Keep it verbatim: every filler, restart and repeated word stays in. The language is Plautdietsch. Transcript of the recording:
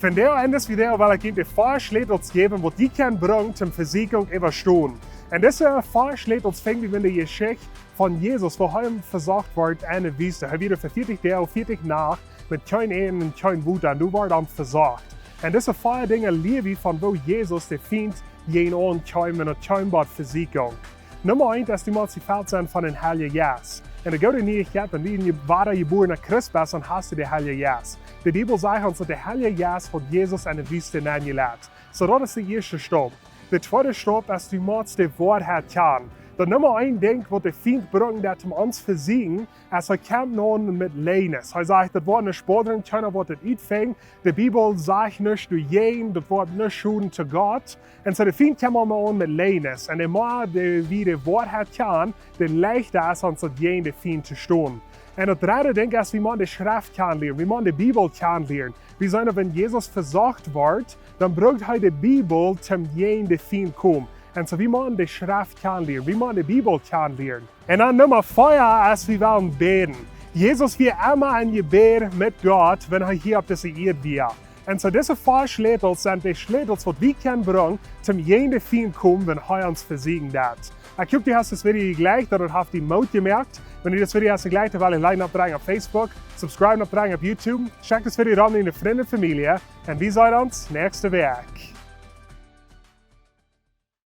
Vondoag en dit Video well ekj junt de fief Schlätels jäwen, waut jie kjennen brucken, om Vesieekjunk to äwastonen. Un dise fief Schlätels fangen wie met de Jeschicht von Jesus, woo hee vesocht wort en de Wiest. Hee wia fa vieetich Doag, vieetich Nacht met kjeen Äten un kjeen Wota, un doa wort hee vesocht. Un dise fief Dinja lia wie von woo Jesus de Fient jäajen aun kjeem un daut kjeem bat Vesieekjunk. Numma eent es, du motst jefelt sennen von dän Heiljen Jeist. Un de goode Niechicht, wan du een wadajebuarna Christ best, dan hast du dän Heiljen Jeist. De Bibel sajcht ons, daut de Heilje Jeist haud Jesus en de Wiest nenjeleit. Soo daut es de ieeschte Staup. De tweede Staup es, du motst de Woarheit kjanen. Daut Numma eent Dinkj, waut de Fient brukt, daut hee ons vesieekjen, es, hee kjemt aun met Läajes. Hee sajcht, daut woat nuscht bodren, kjeena woat daut utfinjen. De Bibel sajcht nuscht doajäajen, daut woat nuscht schoden to Gott. Un soo de Fient kjemt aun met Läajes. Un de mea de, wie de Woarheit kjanen, de leichta es ons daut jäajen de Fient to stonen. Un daut dredde Dinkj es, wie motten de Schreft kjanen lieren, wie motten de Bibel kjanen lieren. Wie seenen, wan Jesus vesocht wort, dan brukt hee de Bibel, om jäajen de Fient komen. Un soo wie motten de Schreft kjanen lieren, wie motten de Bibel kjanen lieren. Un dan Numma vea es, wie wellen bäden. Jesus wia emma em Jebäd met Gott, wan hee hia opp dise Ieed wia. Un soo dise fief Schlätels sent de Schlätels, waut wie kjennen brucken, om jäajen de Fient komen, wan hee ons vesieekjen deit. Ekj hop, du hast dit Video jejlikjt, daut haft die Moot jemoakt. Wan du dit Video hast jejlikjt, dan well ekj Like opdrekjen opp Facebook, Subscribe opdrekjen opp YouTube. Check dit Video dan met diene Frind un Famielje. Un wie seenen ons näakjste Wäakj.